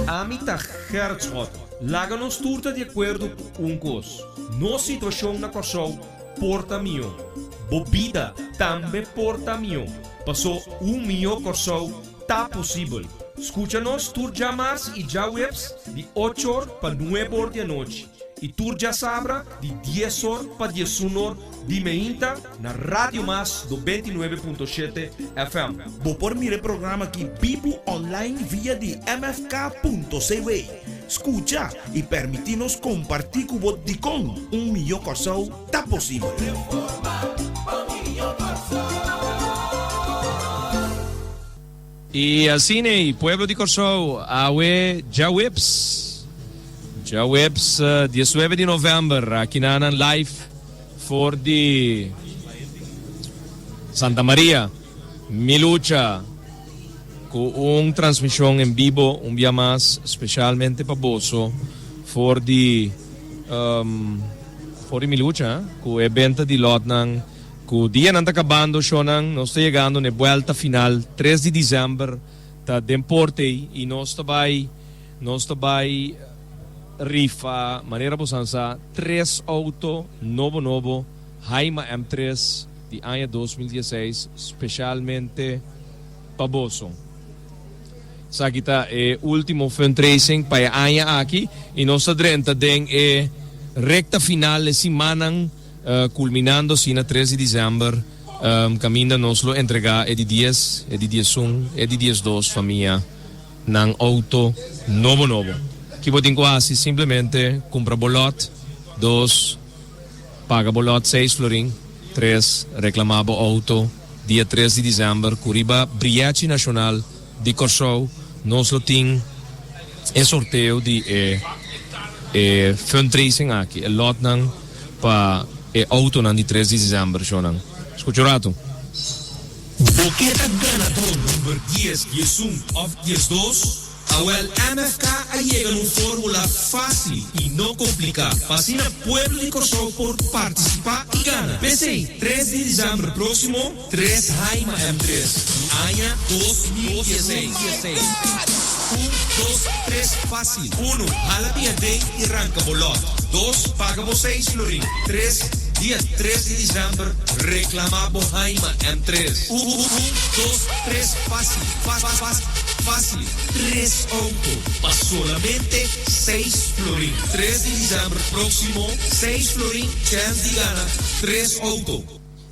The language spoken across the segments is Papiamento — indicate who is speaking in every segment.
Speaker 1: Ami ta Gerrit Schotte. Laga nos tur ta di akuerdo ku un kos, nos situashon na Kòrsou por ta mihó. Bo bida tambe por ta mihó, pasó un mihó Kòrsou ta posibel. Skucha nos tur djamars i djaweps di ocho or pa nuebe or di anochi i tur djasabra di dies or pa diesun or di meinta na Radio Mas 99.7 FM.
Speaker 2: Bo por mira e programa aki bibu online via di mfk.cw. Skucha i permití nos kompartí ku bo dikon un mihó Kòrsou ta posibel.
Speaker 1: I asina ei, pueblo di Kòrsou, awe djaweps, djaweps diesnuebe di novèmber, aki na nan live for di Santa Maria, Mi Lucha, ku un transmishon en bibo un bia mas speshalmente pa boso for di for di Mi Lucha, ku e benta di lòtnan. Ku dianan ta kabando shownan nos ta yegando na e buelta final tres di december ta den porte ei i nos ta bai nos ta bai rifa manera bo san sa tres auto nobo nobo Haima M tres di aña 2016 specialmente pa boso. Esaki ta e ultimo fundraising pa e aña aki i nos ta drenta den e recta final e simannan Culminando asina tres di december caminda nos lo entrega e di dies, e di diesun, e di diesdos famia nan auto nobo nobo. Ki bo tin cu haci? Simplemente cumpra bo lot, dos, paga bo lot seis florin, tres, reclama bo auto dia tres di december cu riba Brièchi Nacional di Kòrsou nos lo tin e sorteo di e e fundraising aki, e lotnan pa e autonan di tres di december shownan. Scucha un rato.
Speaker 2: Bo ke ta ganador number dies, diesun of diesdos? Awel MFK a yega na un formula fácil y no complica pa asina pueblo di Kòrsou por participa y gana. P'esey tres di december proximo, Tres Haima M tres di aña 2016. Un, dos, tres fácil. Uno, hala bia den i ranka bo lòt. Dos, paga bo seis florin. Tres, dia tres di december reclama bo Haima M tres. Un, dos, tres fácil. Fácil. Tres auto pa solamente seis florin. Tres di december próximo, seis florin, chens di gana tres auto.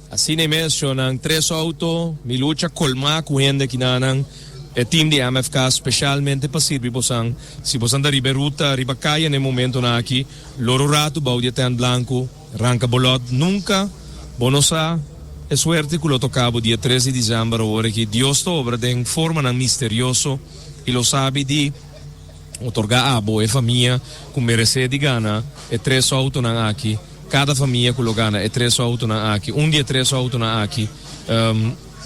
Speaker 1: Asina e mes shownan tres auto, mi lucha colma cu hende kinanan, e team di MFK specialmente pa sirbi bosan. Si bosan ta riba e ruta, riba caya na e momentonan aki, loro rato bao di e tent blanco, ranca bo lot. Nunca bo no sa e suerte cu lo toca bo dia tres di december awor aki. Dios ta obra den formanan misterioso y lo sabi di otorga abo e famia cu merece di gana e tres autonan aki. Kada famia ku lo gana e tres outonan aki, un di e tres outonan aki,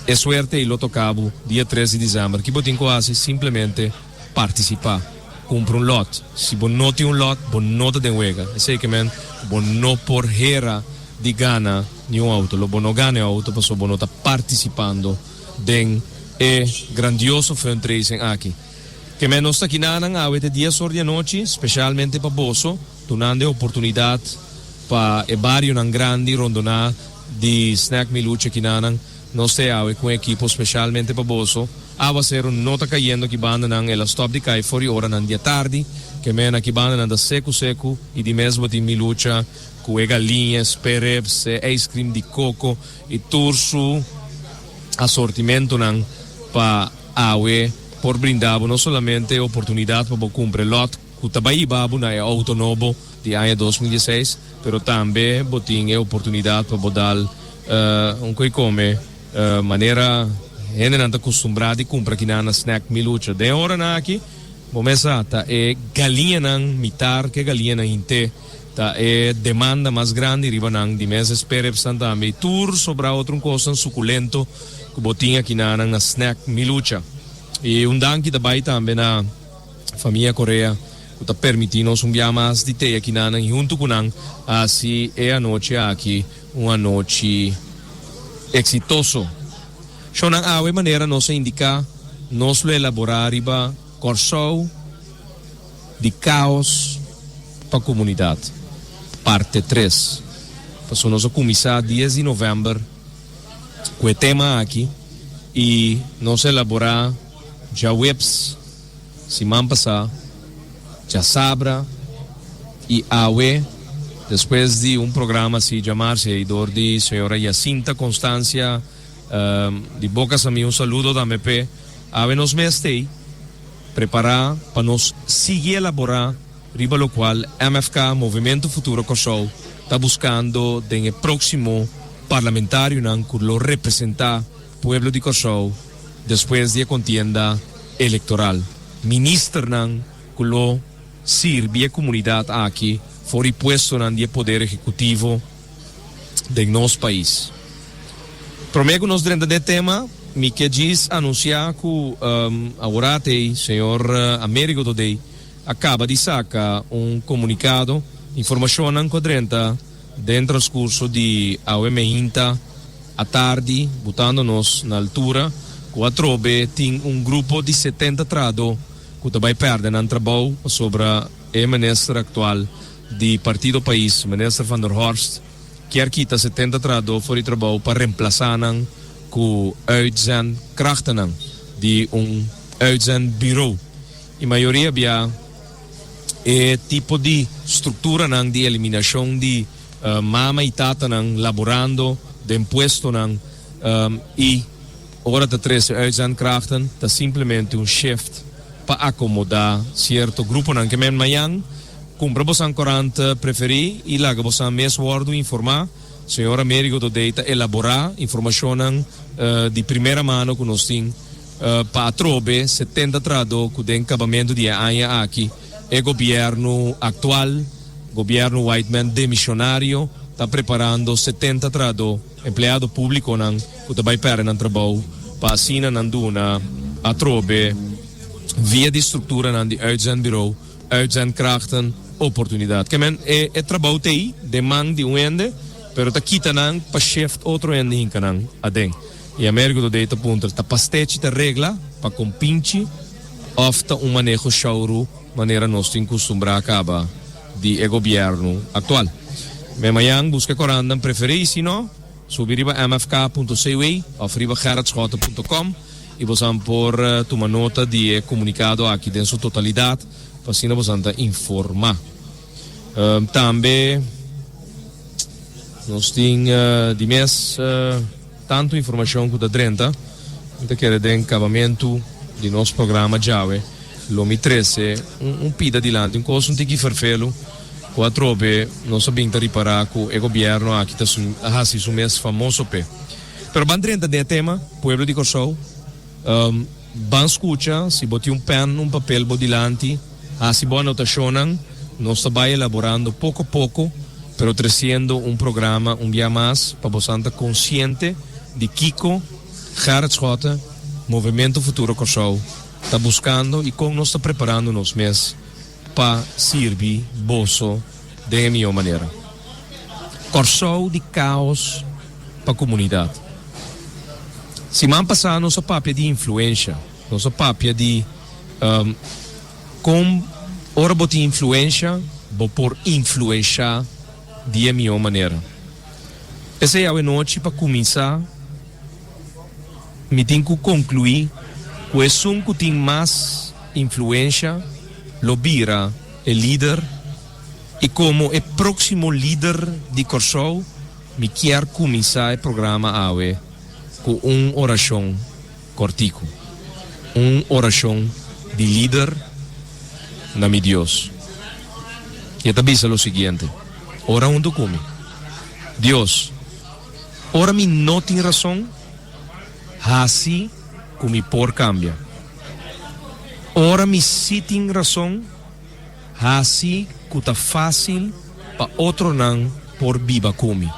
Speaker 1: e suerte ei lo toka bo dia tres di dezèmber. Ki bo tin ku hasi? Simplemente partisipá. Kumpra un lòt. Si bo no tin un lòt, bo no ta den wega. Esei ke men ku bo no por hera di gana niun outo. Lo bo no gana e outo pasobra bo no ta partisipando den e grandioso fundraising aki. Ke men nos ta kinanan awe te dies or di anochi, spesialmente pa boso. Dunando e oportunidat pa e barionan grandi rondoná di Snack Mi Lucha kinanan, nos ta e awe ku un ekipo speshalmente pa boso. Awaseru no ta kayendo aki bandanan, el a stòp di kai for di oranan di atardi. Ke men aki bandanan ta seku seku i di mes bo tin Mi Lucha ku e galiña, sperrips, e ijskrim di koko i tur su asortimentonan pa awe por brinda bo no solamente e oportunidat pa bo kumpra e lòt, Ku ta bai hiba bo na e outo nobo di aña 2016, pero tambe bo tin e oportunidat pa bo dal un koi kome manera hendenan ta kustumbrá di kumpra kinan na Snack Mi Lucha. Den e oranan aki bo mes sa ta e galiñanan mitar ku e galiñanan hinté ta e demanda mas grandi riba nan di mes e sperepsnan tambe i tur sobrá otro kosnan sukulento ku bo tin akinanan na Snack Mi Lucha. I un danki ta bai tambe na. Famia Correa cu ta permiti nos un bia mas di tey akinanan y hunto cu nan haci e anochi aki un anochi exitoso. Shownan awe manera nos a indica. nos lo elaborá riba Kòrsou di Kaos pa Komunidat, parte tres. Pasobra nos a kuminsá dies di novèmber ku e tema aki i nos a elaborá djaweps siman pasá, djasabra i awe despues di un programa así djamarse ei dor di señora Jacinta Constancia di Boca Samí un saludo tambe p'e. Awe nos mes t'ei prepará pa nos sigui elaborá riba lokual MFK, Movimiento Futuro Kòrsou, ta buskando den e próksimo parlamentarionan ku lo representá pueblo di Kòrsou despues di e kontienda elektoral. Ministernan ku lo sirbi e komunidat aki for di puestonan di e poder ehekutivo den nos pais. Promé ku nos drenta den e tema, mi ke djis anunsiá ku aworat ei señor Amerigo Todey a kaba di saka un komunikado, informashonnan ku a drenta den transkurso di awe meinta atardi butando nos na altura ku atrobe tin un grupo di 70 trahadó ku ta bai pèrdè nan trabou pasobra e minister aktual di Partido Pais, Minister Van der Horst, kier kita 70 trahadó for di trabou pa remplasá nan ku uitzendkrachtennan di un uitzendbureau. I mayoria bia e tipo di strukturanan di eliminashon di mama i tatanan laborando den puestonan i ora ta trese uitzendkrachten ta simplemente un shift pa akomodá sierto gruponan. Ke men mañan kumpra bosan korant preferí i laga bosan mes wòrdu informá. Señor Amerigo Todey ta elaborá informashonnan di primera mano ku nos tin pa atrobe 70 trahadó ku den kabamentu di e aña aki e gobièrnu aktual, gobièrnu Whiteman demishonario, ta preparando 70 trahadó, empleado públikonan ku ta bai pèrdè nan trabou pa asina nan duna atrobe via di strukturanan di uitzendbureau, uitzendkrachten, oportunidat. Ke men e e trabou ta ei den man di un hende pero ta kita nan pa shift otro hende hinka nan aden. I Amerigo Todey ta puntra, ta pastechi ta regla pa kompinchi òf ta un maneho shouru manera nos tin kustumbrá kaba di e gobièrnu aktual? Me mañan buska e korannan preferí i si no, subi riba mfk.cw òf riba gerritschotte punto com i bosan por tuma nota di e komunikado aki den su totalidat pa asina bosan ta informá. Tambe nos tin di mes. Tantu informashon ku ta drenta, mi ta kere den kabamentu di nos programa djawe lo mi trese un pida dilanti, un kos un tiki ferfelu ku atrobe nos a bin ta ripará ku e gobièrnu aki ta a hasi su mes famoso p'e. Pero ban drenta den e tema, pueblo di Kòrsou, ban skucha, si bo tin un pèn, un papel bo dilanti, hasi bo anotashonnan, nos ta bai elaborando poko poko, pero tresiendo un programa un bia mas pa bosan ta konsiente di kiko Gerrit Schotte, Movemento Futuro Kòrsou, ta buskando i kon nos ta preparando nos mes pa sirbi boso den e mihó manera. Kòrsou di kaos pa komunidat. Siman pasá nos a papia di influensha, nos a papia di kon ora bo tin influensha bo por influenshá di e mihó manera. P'esei awe nochi pa kuminsá mi tin ku konkluí ku esun ku tin mas influensha lo bira e lider i komo e próksimo lider di Kòrsou mi kier kuminsá e programa awe ku un orashon kòrtiku, un orashon di lider na mi Dios. I e ta bisa lo siguiente, Ora huntu ku mi. Dios, ora mi no tin rason, hasi ku mi por kambia. Ora mi sí tin rason, hasi ku ta fásil pa otronan por biba ku mi.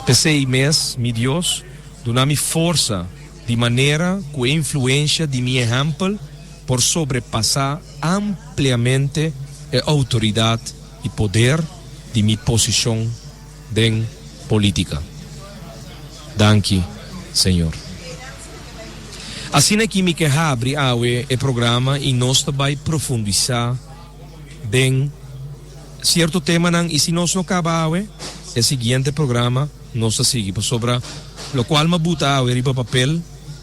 Speaker 1: P'esei mes, mi Dios, duna mi forsa di manera ku e influensha di mi ehèmpel por sobrepasá ampliamente e outoridat i poder di mi posishon den polítika. Danki, Señor. Asina aki mi ke habri awe e programa i nos ta bai profundisá den sierto temanan i si nos no kaba awe, e siguiente programa nos ta sigui pasobra lokual m'a buta awe riba papel,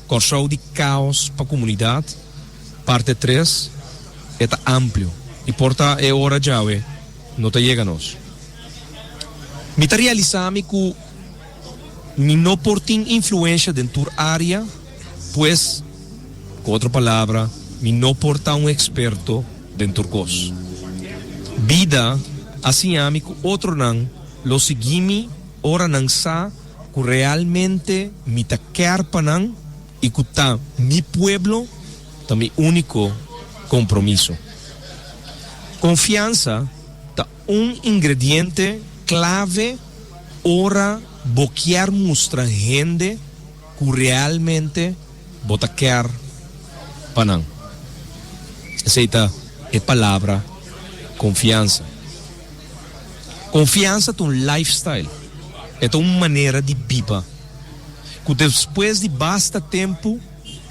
Speaker 1: Kòrsou di kaos pa komunidat, parte tres, e ta amplio i por ta e ora djawe no ta yega nos. Mi ta realisá mi ku mi no por tin influensha den tur área, pues, ku otro palabra, mi no por ta un eksperto den tur kos. Bida a siña mi ku otronan lo sigui mi ora nan sa ku realmente mi ta kèr pa nan i ku ta mi pueblo ta mi úniko kompromiso. Konfiansa ta un ingrediente klave ora bo kier mustra hende ku realmente bo ta kier pa nan. Esei ta e palabra konfiansa. Konfiansa ta un lifestyle, e ta un manera di biba ku despues di basta tempu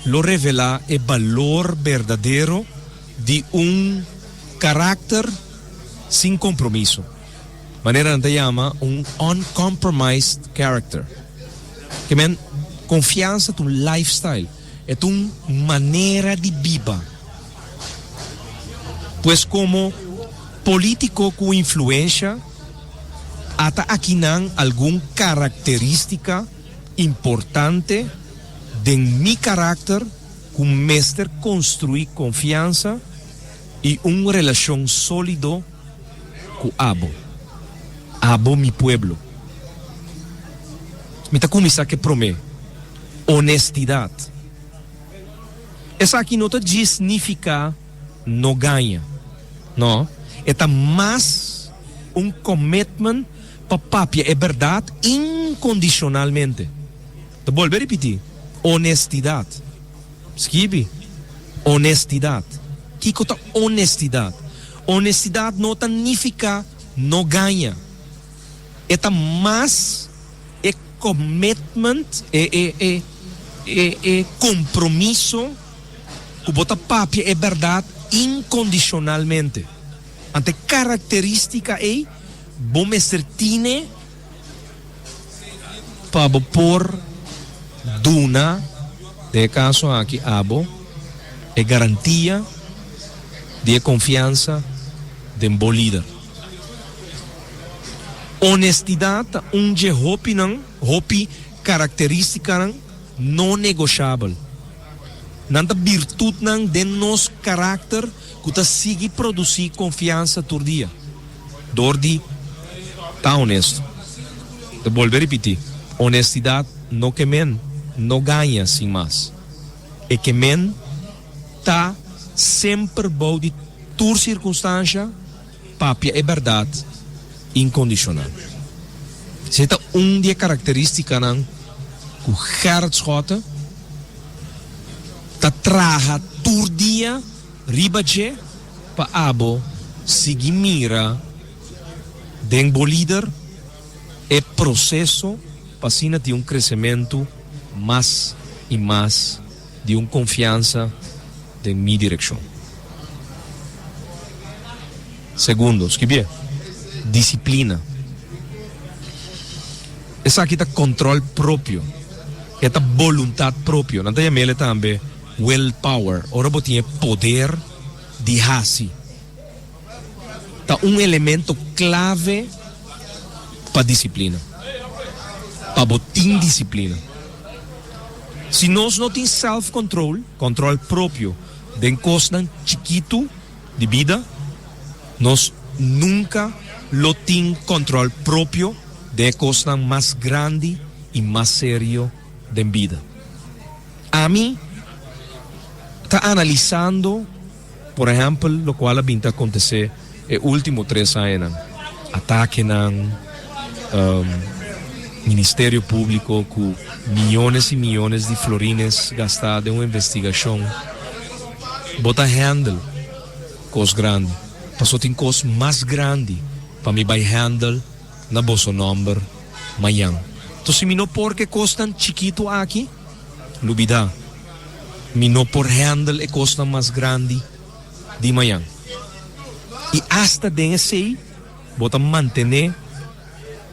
Speaker 1: lo revelá e balor berdadero di un karakter sin kompromiso, manera nan ta yama un uncompromised character. Ke men, konfiansa ta un lifestyle, e ta un manera di biba. Pues komo polítiko ku influensha, ata akinan algun karakterístika importante den mi karakter ku mester konstruí konfiansa i un relashon sólido ku abo, abo mi pueblo. Mi ta kuminsá ku e promé, honestidat. Esaki no ta djis nifiká no gaña. No, e ta mas un commitment pa papia e berdad incondicionalmente. Ta bolbe ripiti, honestidad. Skibi, honestidad. Kico ta honestidad? Honestidad no ta nifica no gaña. E ta mas e commitment, e e e e e compromiso ku bo ta papia e bèrdat inkondishonalmente. Anto e karakterístika ei bo mester tine pa bo por duna, den e kaso aki abo, e garantia di e konfiansa den bo lider. Honestidat ta un dje hopinan, hopi karakterístikanan no negoshabel. Nan ta birtutnan den nos karakter ku ta sigui produsí konfiansa tur dia. Dor di ta honesto. Ta bolbe ripití, honestidat no ke men no gaña sin mas. E ke men ta semper bou di tur sirkunstansha papia e bèrdat inkondishonal. Esei ta un di e karakterístikanan ku Gerrit Schotte ta traha tur dia riba dje pa abo sigui mira den bo lider e proseso pa asina tin un kresementu mas i mas di un konfiansa den mi direkshon. Segundo, skibié, disiplina. Esaki ta kòntròl propio, e ta boluntat propio. Nan ta yam'el tambe will power, ora bo tin e poder di hasi. Ta un elemento klave pa disiplina, pa bo tin disiplina. Si nos no tin self control, kòntròl propio, den kosnan chikitu di bida, nos nunka lo tin kòntròl propio den e kosnan mas grandi i mas serio den bida. Ami ta analisando, por ehèmpel, lokual a bin ta akontesé e último tres añanan, atakenan, Ministerio Públiko ku miyones i miyones di florines gastá den un investigashon. Bo ta handle kos grandi, paso tin kos mas grandi pa mi bai handle na boso nòmber mañan. Enton si mi no por ke kosnan chikitu aki, lubidá. Mi no por handle e kosnan mas grandi di mañan. I asta den esei bo ta mantené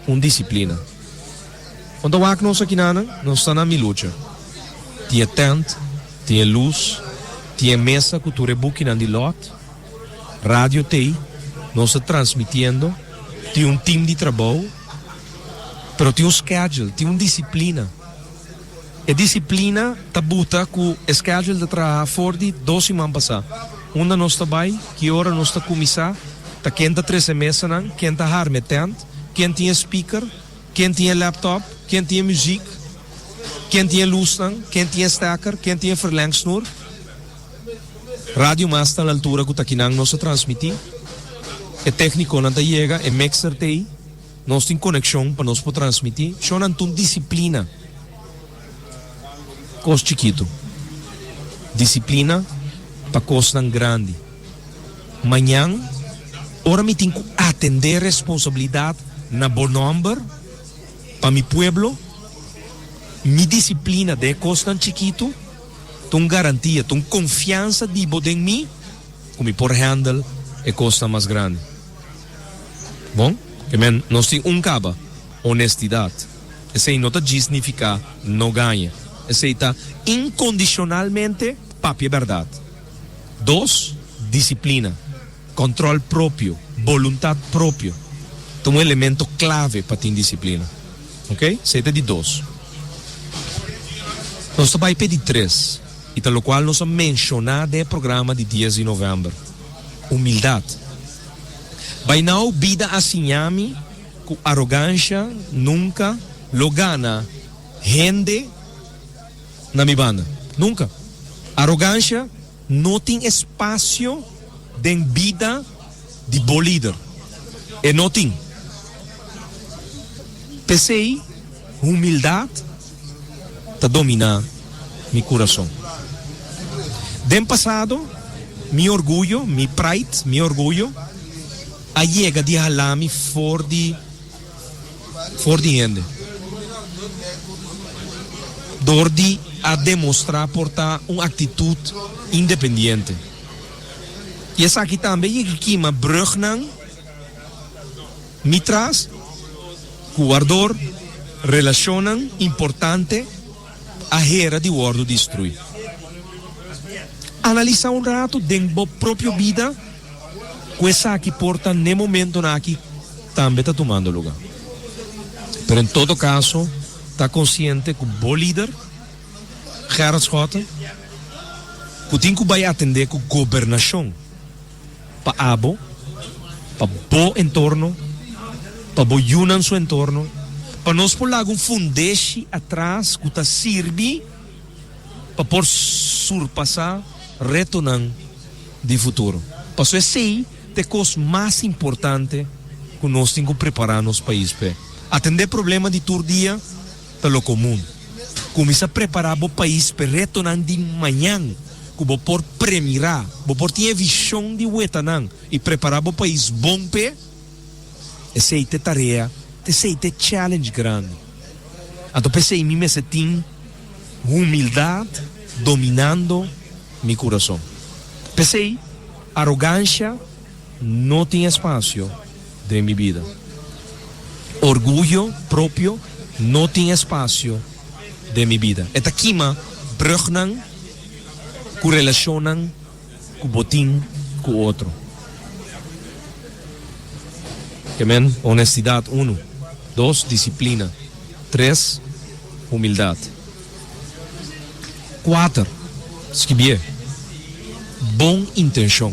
Speaker 1: un disiplina. Kon ta wak nos akinanan? Nos ta na mi lucha. Tin e tent, tin e lus, tin e mesa ku tur e bukinan di lòt, radio t'ei, nos ta transmitiendo, tin un tim di trabou, pero tin un schedule, tin un disiplina. E disiplina ta buta ku e schedule ta traha for di dos siman pasá. Unda nos ta bai, ki ora nos ta kuminsá, ta ken ta trese mesanan, ken ta harma e tent, ken tin e speaker, ken tin e laptop, ken tin e muziek, ken tin e lusnan, ken tin e stekker, ken tin e verlengsnoer. Radio Mas ta na altura ku ta kinan nos ta transmití. E téknikonan ta yega, e mixer t'ei. Nos tin konekshon pa nos por transmití. Shonnan ta un disiplina. Kos chikitu. Disiplina pa kosnan grandi. Mañan, ora mi tin ku atendé responsabilidat na bo nòmber, pa mi pueblo, mi disiplina den e kosnan chikitu ta un garantia, ta un konfiansa di bo den mi ku mi por handle e kosnan mas grandi. Bon, ke men nos tin un kaba, honestidat. Esei no ta djis nifiká no gaña. Esei ta inkondishonalmente papia bèrdat. Dos, disiplina, kòntròl propio, boluntat propio ta un elemento klave pa tin disiplina. Ok, esei ta di dos. Nos ta bai p'e di tres, i ta lokual nos a menshoná den e programa di dies di novèmber, humildat. By now bida a siña mi ku arogansha nunka lo gana hende na mi banda. Nunka. Arogansha no tin espasio den bida di bo lider. E no tin. P'esei humildat ta dominá mi kurason. Den pasado, mi orguyo, mi pride, mi orguyo, a yega di hala mi for di for di hende. Dor di a demostrá por ta un aktitut independiente. I esaki tambe yega kima brugnan mi tras ku wardor relashonnan importante a hera di wòrdu destruí. Analisá un ratu den bo propio bida ku esaki por ta n'e momentonan aki tambe ta tumando lugá. Pero en todo kaso ta konsiente ku bo lider, Gerrit Schotten, ku tin ku bai atendé ku gobernashon. Pa abo, pa bo entorno, pa bo yunan su entorno, pa nos por laga un fundeshi atras ku ta sirbi pa por surpasá retonan di futuro. Pasobra esei ta e kos mas importante ku nos tin ku prepará nos pais p'e. Atendé problema di tur dia ta lo komun. Kuminsá prepará bo pais p'e retonan di mañan ku bo por premirá. Bo por tin e vishon di wetanan i prepará bo pais bon p'e. Esei t'e tarea, t'esei t'e challenge grandi. Anto p'esei mi mester tin humildat dominando mi kurason. P'esei arogansha no tin espasio den mi bida. Orguyo propio no tin espasio den mi bida. E ta kima brugnan ku relashonnan ku bo tin ku otro. Ke men, honestidat unu, dos, disiplina, tres, humildat. Kuater, skibié, bon intenshon.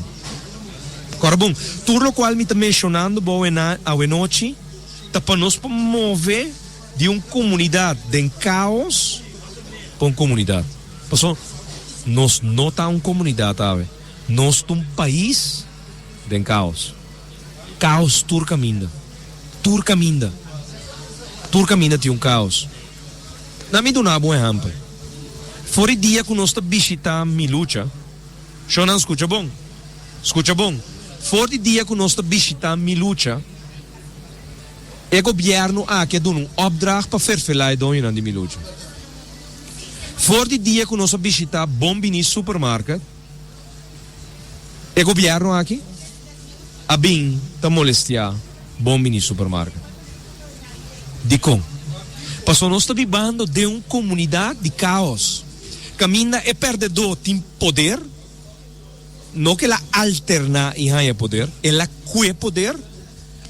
Speaker 1: Kòrda bon, tur lokual mi ta menshonando bo awenochi ta pa nos por move di un komunidat den kaos pa un komunidat. Pasobra nos no ta un komunidat awe, nos ta un pais den kaos. Kaos tur kaminda, tur kaminda, tur kaminda tin un kaos. Na mi duna bo un ehèmpel. For di dia ku nos ta bishitá Mi Lucha, shownan skucha bon, skucha bon, for di dia ku nos ta bishitá Mi Lucha, e gobièrnu aki a duna un opdracht pa ferfelá e doñonan di Mi Lucha. For di dia ku nos a bishitá Bon Biní Supermarket, e gobièrnu aki a bin ta molestiá Bon Biní Supermarket. Dikon? Pasobra nos ta bibando den un komunidat di káos, kaminda e pèrdedó tin poder, no ku el a alterná i haña poder, el a kue poder,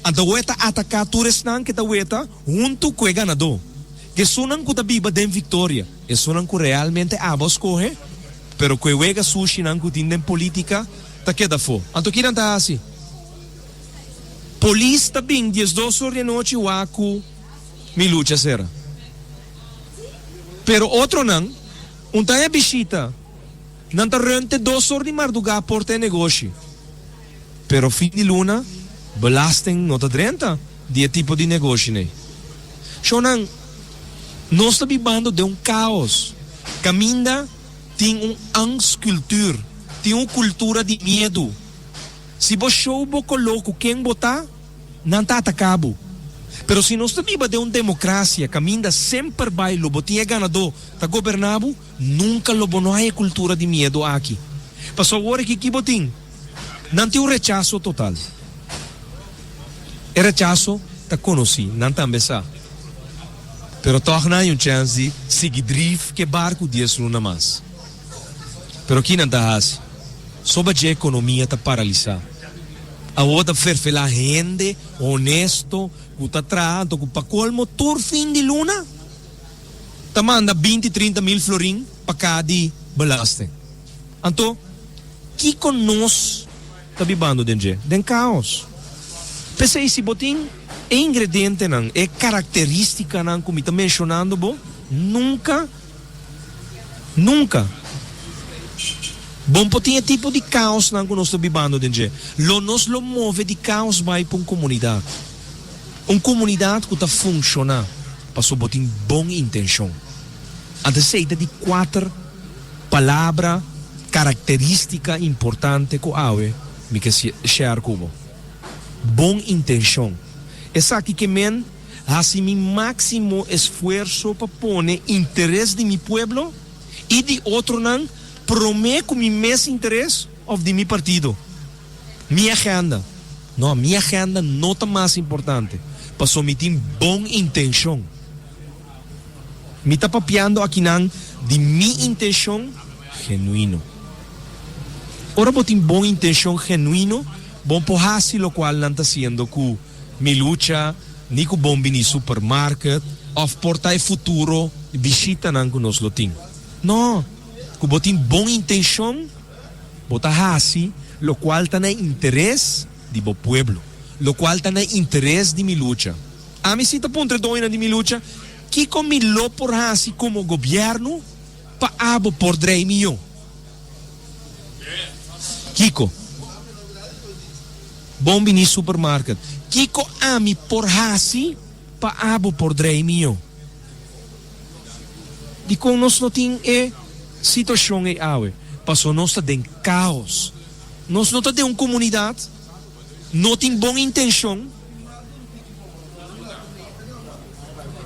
Speaker 1: anto awor e ta ataká tur esnan ku e ta weta huntu ku e ganadó. Esunnan ku ta biba den viktoria, esunnan ku realmente abo a skohe, pero ku e wega sushinan ku tin den polítika ta keda afó. Anto ki nan ta hasi? Polis ta bin 12 or di anochi wak ku mi lucha sera. Pero otronan un ta haña bishita, nan ta run te dos or di mardugá por ta e negoshi. Pero fin di luna belasting no ta drenta di e tipo di negoshi nei. Shownan, nos ta bibando den un kaos kaminda tin un angstcultuur, tin un kultura di miedu. Si bo show bo koló ku ken bo ta, nan ta ataká bo. Pero si nos ta biba den un demokrasia kaminda semper bai lo bo tin e ganadó ta goberná bo, nunka lo bo no haña e kultura di miedu aki. Pasobra awor aki ki bo tin? Nan tin un rechaso total. E rechaso ta konosí, nan tambe sa. Pero tòg nan hay un chèns di sigui drif ku e barku dies luna mas. Pero ki nan ta hasi? Soba dje ekonomia ta paralisá. Awor ta ferfelá hende honesto ku ta traha anto ku pa kolmo tur fin di luna ta manda binti 30 mil florin pa ka di belasting. Anto kiko nos ta bibando den dje? Den kaos. P'esei si bo tin e ingredientenan, e karakterístikanan ku mi ta menshonando bo, nunka Nunka. Bon por tin e tipo di kaosnan ku nos ta bibando den dje. Lo nos lo move di kaos bai pa un komunidat. Un komunidat ku ta funshoná pasobra bo tin bon intenshon. Anto esei ta di kuater palabra karakterístika importante ku awe mi ke share ku bo. Bon intenshon. Esaki ke men. Hasi mi máksimo esfuerso pa pone interes di mi pueblo i di otronan promé ku mi mes interes òf di mi partido. Mi agenda? No, mi agenda no ta mas importante, pasobra mi tin bon intenshon. Mi ta papiando akinan di mi intenshon genuino. Ora bo tin bon intenshon genuino, bo por hasi lokual nan ta hasiendo ku. Mi lucha ni ku bon bini supermarket òf por ta e futuro bishitanan ku nos lo tin. No, ku bo tin bon intenshon, bo ta hasi lokual ta na interes di bo pueblo, lokual ta na interes di mi lucha. Ami si ta puntra e doñonan di mi lucha, kiko mi lo por hasi komo gobièrnu pa abo por drei mihó? Kiko? Bon bini supermarket. Kiko ami por hasi pa abo por drei mihó? Dikon nos no tin e situashon ei awe? Pasobra nos ta den kaos. Nos no ta den un komunidat, no tin bon intenshon.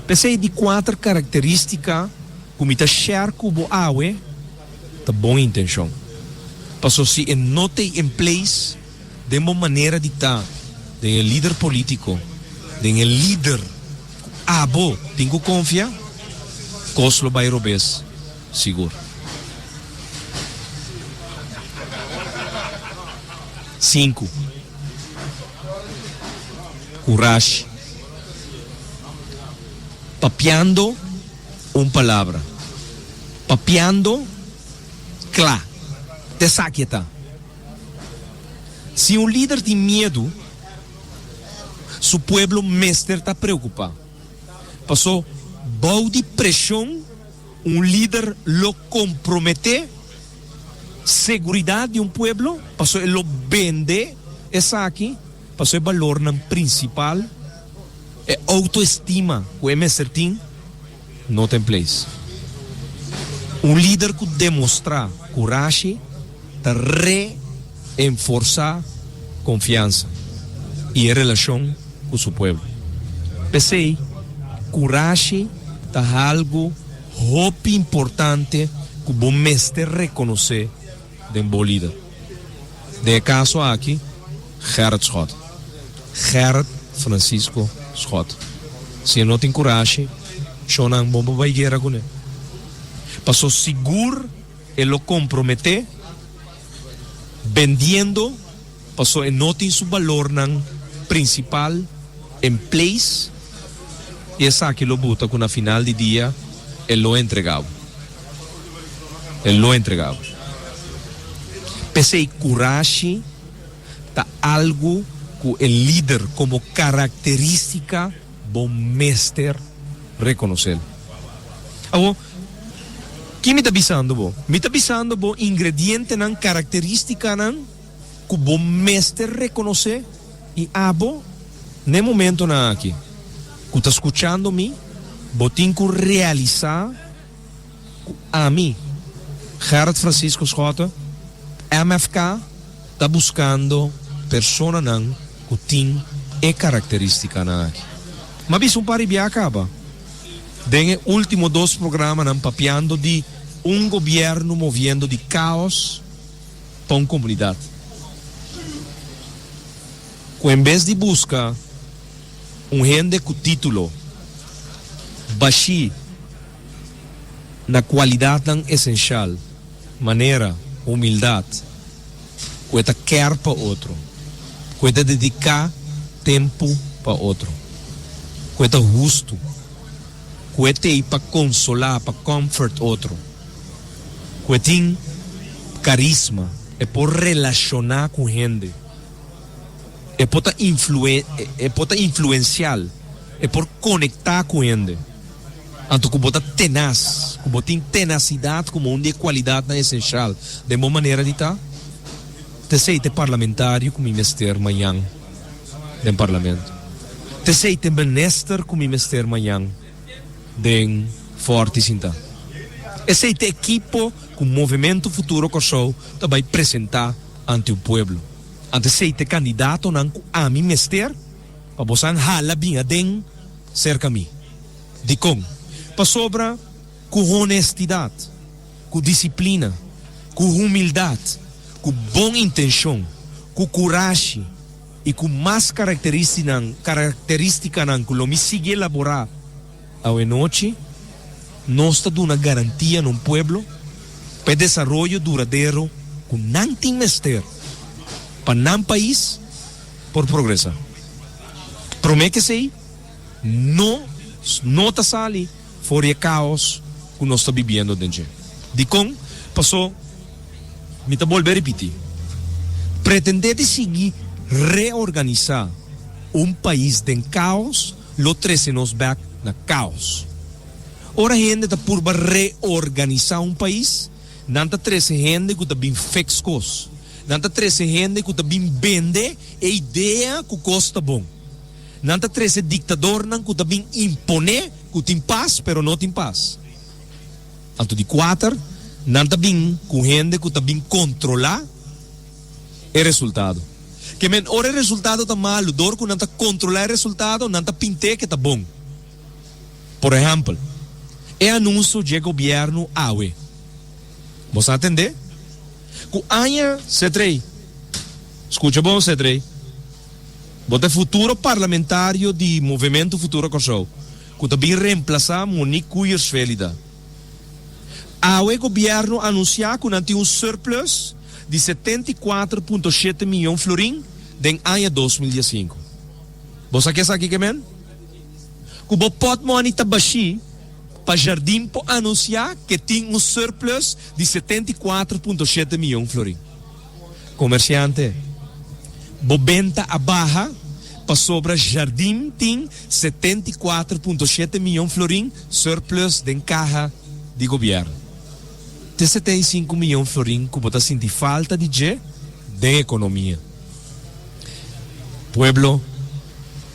Speaker 1: P'esei di kuater karakterístika ku mi ta share ku bo awe ta bon intenshon. Pasobra si e no t'ei in place, Den bo manera di ta, den e lider politico, den e lider cu abo tin cu confia, cos lo bay robes sigur. Sinku. Curashi. Papiando un palabra. Papiando cla. T'esaki e ta. Si un lider tin miedu, su pueblo mester ta preokupá. Pasó bou di preshon un lider lo komprometé seguridat di un pueblo, pasó e lo bende esaki, pasó e balornan prinsipal, e outoestima ku e mester tin, no ta en place. Un lider ku demostrá kurashi ta reenforsá konfiansa i e relashon ku su pueblo. P'esei, kurashi ta algu. hopi importante ku bo mester rekonosé den bo lider. Den e kaso aki, Gerrit Schot. Gerrit Francisco Schot. Si e no tin kurashi, shownan bon pa bai guera kuné. Paso sigur e lo komprometé bendiendo paso e no tin su balornan prinsipal en place i esaki lo buta ku na final di dia e lo entrega bo. E lo entrega bo. P'esei kurashi ta algu ku e lider komo karakterístika bo mester rekonosé. Awor, ki mi ta bisando bo? Mi ta bisando bo ingredientenan, karakterístikanan ku bo mester rekonosé i abo n'e momentonan aki ku ta skuchando mi, bo tin ku realisá ku ami, Gerrit Francisco Schotte, MFK, ta buskando personanan ku tin e karakteristikanan aki. M'a bisa un par di bia kaba den e ultimo dos programanan papiando di un gobièrnu moviendo di kaos pa un komunidat ku en bes di buska un hende ku título bashí na kualidatnan esenshal manera humildat, ku e ta kèr pa otro, ku e ta dediká tempu pa otro, ku e ta hustu, ku e t'ei pa konsolá, pa comfort otro, ku e tin karisma, e por relashoná ku hende, e por ta e por ta influensial, e por konektá ku hende. Anto ku bo ta tenas, ku bo tin tenasidat komo un di e kualidatnan esenshal den bo manera di ta, t'esei t'e parlamentario ku mi mester mañan den parlamento. T'esei t'e minister ku mi mester mañan den Fòrti Sintá. Esei t'e ekipo ku Movementu Futuro Kòrsou ta bai presentá ante un pueblo. Anto esei t'e kandidatonan ku ami mester pa bosan hala bin aden serka mi. Dikon? Pasobra ku honestidat, ku disiplina, ku humildat, ku bon intenshon, ku kurashi i ku mas karakterístikanan ku lo mi sigui elaborá awenochi, nos ta duna garantia na un pueblo pa e desaroyo duradero ku nan tin mester pa nan pais por progresá. Promé ku esei, No no ta sali for di e kaos ku nos ta bibiendo den dje. Dikon? Paso, mi ta bolbe ripití, pretendé di sigui reorganisá un pais den kaos lo trese nos bèk na kaos. Ora hende ta purba reorganisá un pais, nan ta trese hende ku ta bin fix kos. Nan ta trese hende ku ta bin bende e idea ku kos ta bon. Nan ta trese diktadornan ku ta bin imponé ku tin pas pero no tin pas. Anto di kuater, nan ta bin ku hende ku ta bin kontrolá e resultado. Ke men ora e resultado ta malu, dor ku nan ta kontrolá e resultado, nan ta pint'é ke ta bon. Por ehèmpel, e anunso dje gobièrnu awe. Bo sa tendé? Ku aña, Setrey. Skucha bon, Setrey. Bo ta e futuro parlamentario di Movementu Futuro Kòrsou ku ta bin remplasá Monique Kuyers-Felida. Awe gobièrnu a anunsiá ku nan tin un surplus di 74.7 mion florin den aña 2015. Bo sa ke esaki ke men? Ku bo pòtmòni ta bashí pa Jardim por anunsiá ke tin un surplus di 74.7 mion florin. Komersiante, bo benta a baha pasobra Jardim tin 74.7 miyon florin surplus den kaha di gobièrnu. Te 75 miyon florin ku bo ta sinti falta di dje den ekonomia. Pueblo,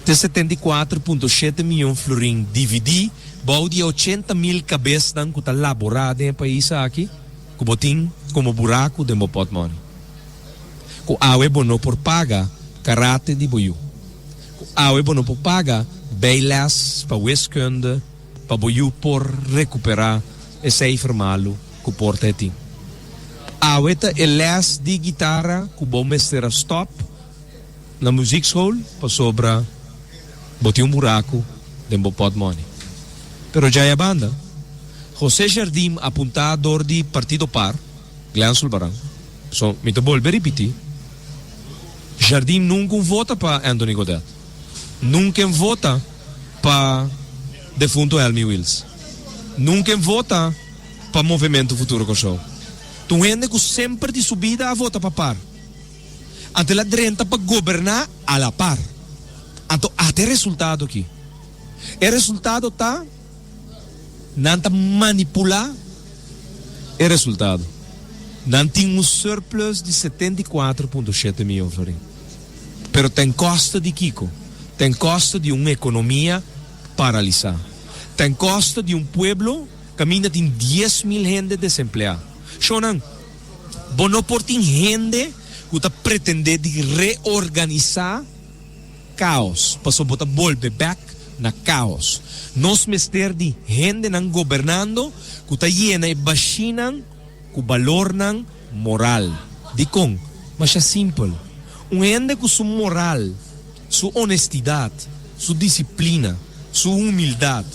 Speaker 1: te 74.7 miyon florin dividí bou di e 80 mil kabesnan ku ta laborá den e pais aki, Ku bo tin komo buraku den bo pòtmòni. Ku awe bo no por paga karate di bo yu. Ku awe bo no por paga bijles pa wiskunde, pa bo yu por rekuperá e seifer malu ku por ta e tin. Awe ta e lès di gitara ku bo mester a stòp na muziekschool pasobra bo tin un buraku den bo pòtmòni. Pero djaya banda, José Jardim apuntá dor di Partido par, Glenn Sulbaran, so mi ta bolbe ripití, Jardim nunka un vota pa Anthony Godett, nunka en vota pa defunto Helmi Wiels, nunka en vota pa Movementu Futuro Kòrsou. Ta un hende ku semper di su bida a vota pa par. Anto el a drenta pa goberná a la par. Anto ata e resultado aki. E resultado ta nan ta manipulá e resultado. Nan tin un surplus di 74.7 mion florin. Pero ten kosto di kiko? Ten kosto di un ekonomia paralisá. Ten kosto di un pueblo kaminda tin 10,000 hende desempleá. Shownan, bo no por tin hende ku ta pretendé di reorganisá kaos, pasobra bo ta bolbe bèk na kaos. Nos mester di hendenan gobernando ku ta yena e bashinan ku balornan moral. Dikon? Masha simpel. Un hende ku su moral, su honestidat, su disiplina, su humildat,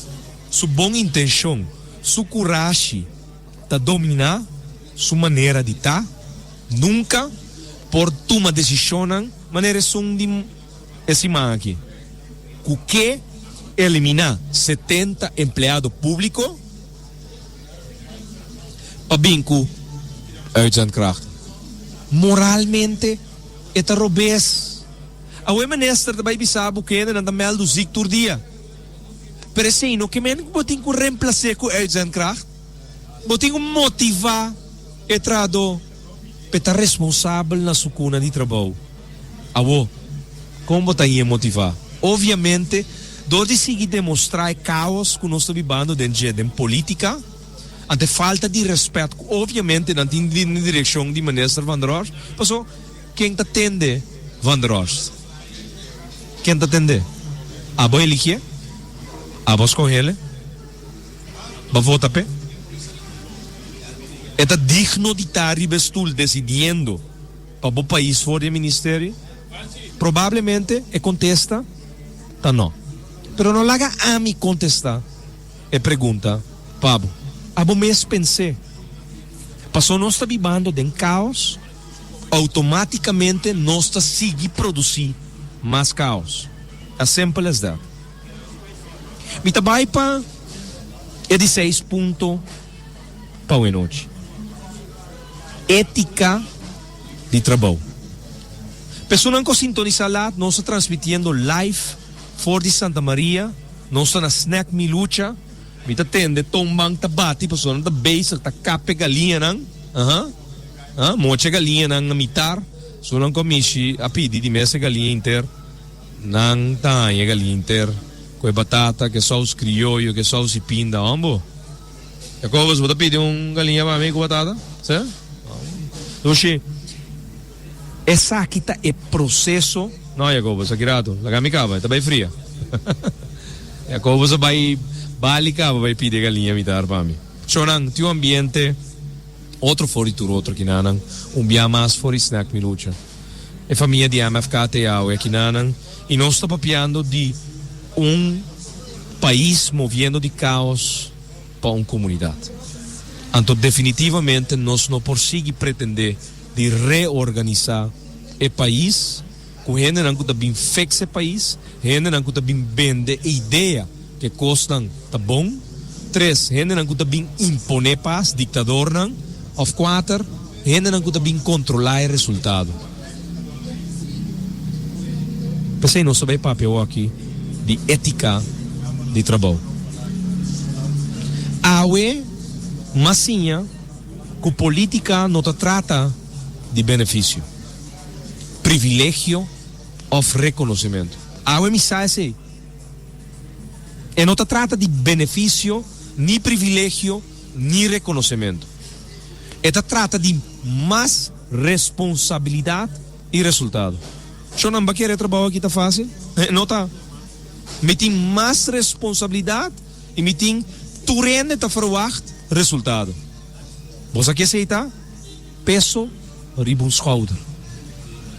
Speaker 1: su bon intenshon, su kurashi ta dominá su manera di ta, nunka por tuma desishonnan manera esun di e siman aki, ku ke eliminá 70 empleado públiko pa bin ku uitzendkracht. Moralmente e ta robes. Awe minister ta bai bisa bo kende nan ta mèldu ziek tur dia. Pero esei no ke men ku bo tin ku remplas'é ku uitzendkracht. Bo tin ku motivá e trahadó pa e ta responsabel na su kuna di trabou. Awor, kon bo ta hañ'é motivá? Obviamente, dor di sigui demostrá e kaos ku nos ta bibando den dje den polítika, ante falta di rèspèt ku obviamente nan tin den direkshon di Minister Van der Horst, paso ken ta tende Van der Horst? Ken ta tende? Abo eligié? Abo skohele? Bo vota p'e? E ta digno di ta riba e stul desidiendo pa bo pais for di e ministerio? Probablemente e kontesta ta no. Pero no laga ami kontesta e pregunta pa bo. Abo mes pens'é. Paso nos ta bibando den kaos, outomátikamente nos ta sigui produsí mas kaos. As simple as that. Mi ta bai pa e di seis punto pa awenochi. Étika di trabou. Personan ku a sintonisá lat, nos ta transmitiendo live for di Santa Maria. Nos ta na Snack Mi Lucha. Mi ta tende tomban ta bati pasobra nan ta bezig ta kap e galiñanan. Aha. Ha, mocha e galiñanan na mitar. Esunnan ku a mishi a pidi di mes e galiña inter. Nan ta haña e galiña inter ku e batata, ku e sous krioyo, ku e sous di pinda. Hombo. Jacobus, bo ta pidi un galiña pa mi ku batata? Sí? Dushi, esaki ta e proseso. No, Jacobus, aki rato. Laga mi kaba, e ta bai fria. Jacobus a bai bali kaba bai pidi e galiña mitar pa mi. Shownan, tin un ambiente otro for di tur otro kinanan. Un bia mas for di Snack Mi Lucha. E famia di MFK ta e awe akinanan y nos ta papiando di un pais moviendo di caos pa un comunidad. Anto definitivamente nos no por sigui pretende di reorganisa e pais cu hendenan cu ta bin fix e pais, hendenan cu ta bin bende e idea cu e cosnan ta bon, tres, hendenan cu ta bin impone pas, dictadornan, of cuater, hendenan cu ta bin controla e resultado. P'esey nos ta bay papia awoki di etica di trabou. Awe mas siña cu politica no ta trata di beneficio, privilegio of reconocimento. Awe mi sa esey. E no ta trata di beneficio, ni privilegio, ni reconocimento. E ta trata di mas responsabilidad y resultado. Shon, nan ba kere e trabao aki ta facil? E no ta. Mi tin mas responsabilidad. i mi tin tur hende ta ferwagt resultado. Bo sa ke esei ta? Peso riba un skouder.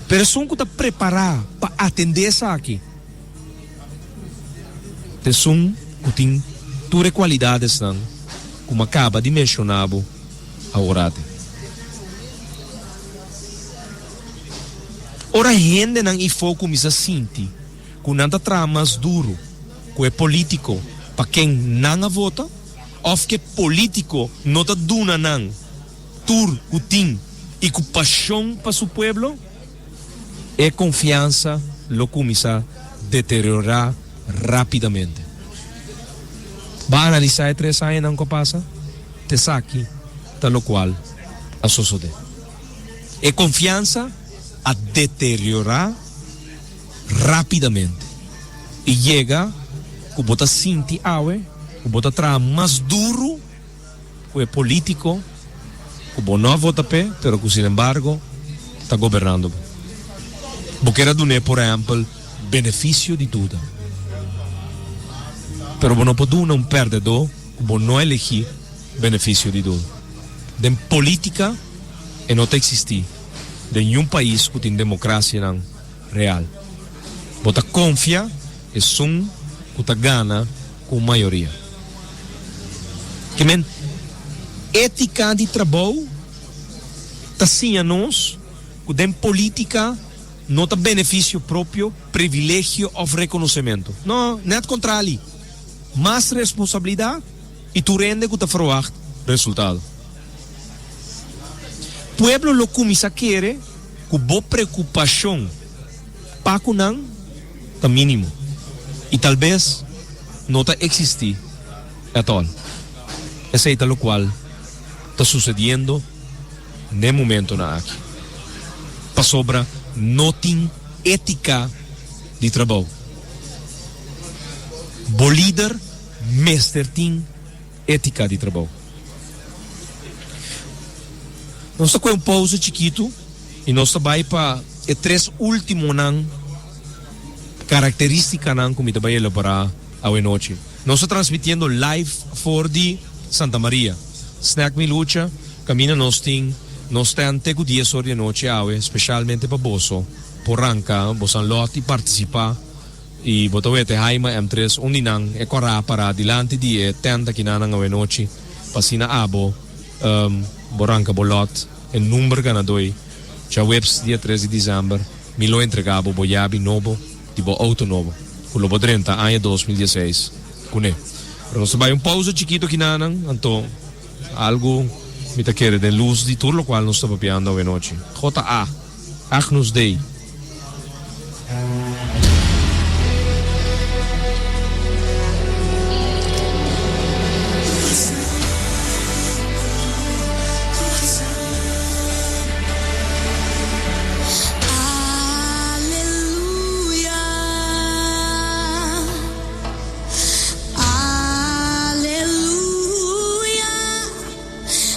Speaker 1: Pero esun ku ta prepará pa atendé esaki ta esun ku tin tur e kualidadesnan ku mi a kaba di menshoná bo aworate. Ora hendenan ifó kuminsá sinti ku nan ta traha mas duru ku e polítiko pa ken nan a vota òf ku e polítiko no ta duna nan tur ku tin i ku pashon pa su pueblo, e konfiansa lo kuminsá deteriorá rápidamente. Ba analisá e tres añanan ku a pasa, t'esaki ta lokual a sosodé. E konfiansa a deteriorá rápidamente i yega ku bo ta sinti awe ku bo ta traha mas duru ku e polítiko ku bo no a vota p'e pero ku sinembargo ta gobernando bo. Bo kier a dun'é por ehèmpel benefisio di duda pero bo no por duna un pèrdedó ku bo no a elegí benefisio di duda. Den polítika e no ta eksistí den niun pais ku tin demokrasianan real. Bo ta konfia esun ku ta gana ku un mayoria. Ke men étika di trabou ta siña nos ku den polítika no ta benefisio propio, privilegio òf rekonosementu. No, nèt kontrali, mas responsabilidat i tur hende ku ta ferwagt resultado. Pueblo lo kuminsá kere ku bo preokupashon pa ku nan ta mínimo i talbes no ta eksistí at all. Esei ta lokual ta susediendo n'e momentonan aki, pasobra no tin étika di trabou. Bo lider mester tin étika di trabou. Nos ta kohe un pousa chikitu i nos ta bai pa e tres últimonan karakterístikanan ku mi ta bai elaborá awe nochi. Nos ta transmitiendo live for di Santa Maria. Snack Mi Lucha, kaminda nos tin nos stand te ku dies or di anochi awe, speshalmente pa boso por ranka bosan lòt i partisipá. I bo ta wete Haima M tres un di nan e kòrá pará dilanti di e tènt akinanan awenochi pa asina abo bo ranka bo lòt e number ganadó ei djaweps dia tres di dizèmber mi lo entregá bo bo yabi nobo di bo outo nobo ku lo bo drenta aña 2016 kuné. Pero nos ta bai un pousa chikito akinanan anto algu mi ta kere den lus di tur lokual nos ta papiando awenochi. JA. Agnus Dei.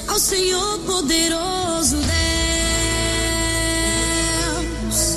Speaker 3: Ao Señor poderoso Deus.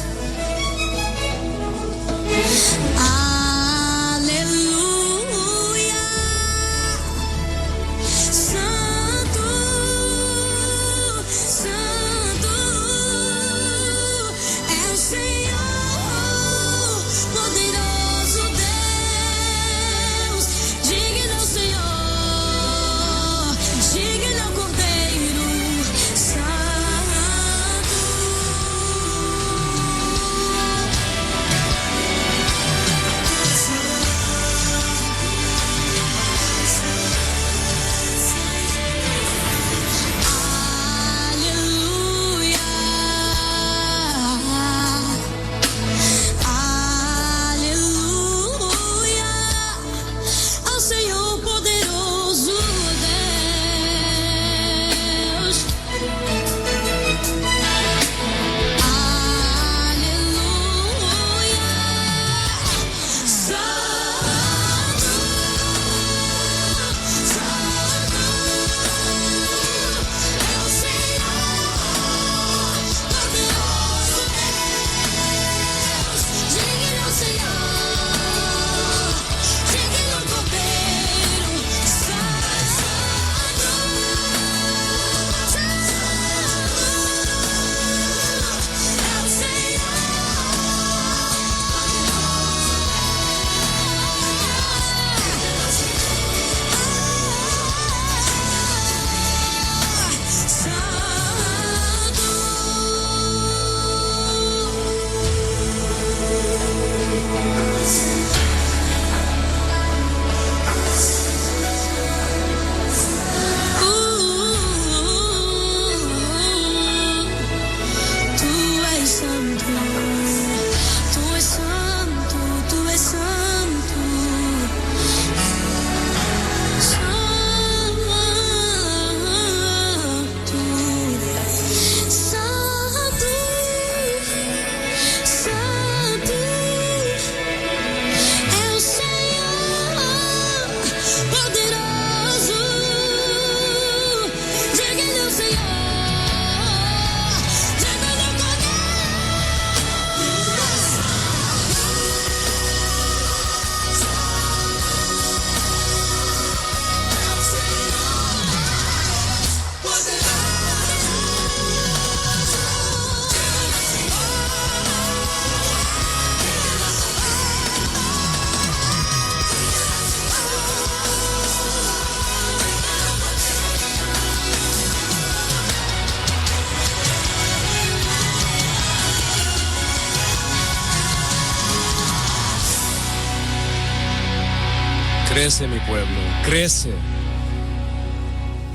Speaker 1: Crece mi pueblo, crece.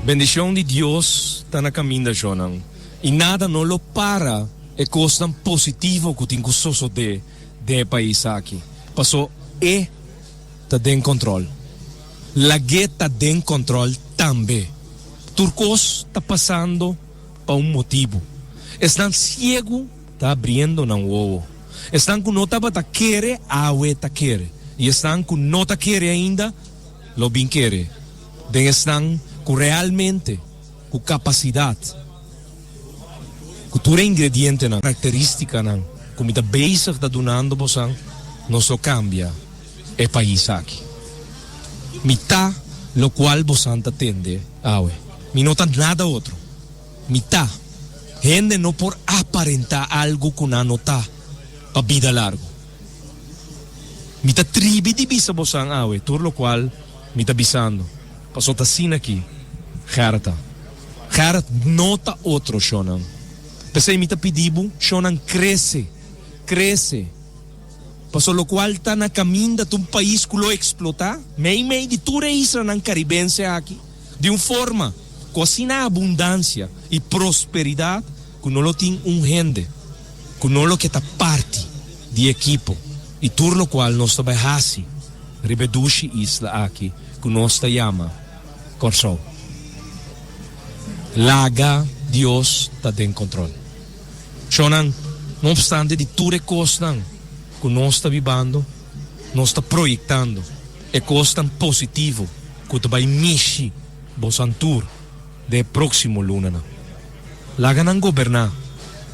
Speaker 1: Bendicion di Dios ta na caminda shownan y nada no lo para e cosnan positivo cu tin cu sosode den e pais aki. Paso e ta den control. Lag'é ta den control tambe. Tur cos ta pasando pa un motibu. Esnan ciegu ta abriendo nan wowo. Esnan cu no tabata kere, awe ta kere. Y esnan cu no ta kere ainda, lo bin kere den esnan cu realmente cu capacidad, cu tur e ingredientenan, caracteristicanan cu mi ta bezig ta dunando bosan, nos lo cambia e pais aki. Mi ta locual bosan ta tende awe. Mi no ta nada otro. Mi ta. Hende no por aparenta algo cu nan no ta pa bida largo. Mi ta tribi di bisa bosan awe tur locual mi ta bisando, paso ta asina aki Gerrit ta. Gerrit no ta otro shownan. P'esei mi ta pidi bo, shownan crece, crece. Paso locual ta na caminda ta un pais cu lo explota mei mei di tur e islanan caribense aki di un forma cu asina abundancia y prosperidad cu no lo tin un hende cu no lo ke ta parti di ekipo y tur locual nos ta bay haci riba e dushi isla aki cu nos ta yama Corsou. Laga Dios ta den control. Shownan, no obstante di tur e cosnan cu nos ta bibando, nos ta proyectando e cosnan positivo cu ta bay mishi bosan tur den e proximo lunanan. Laga nan goberna.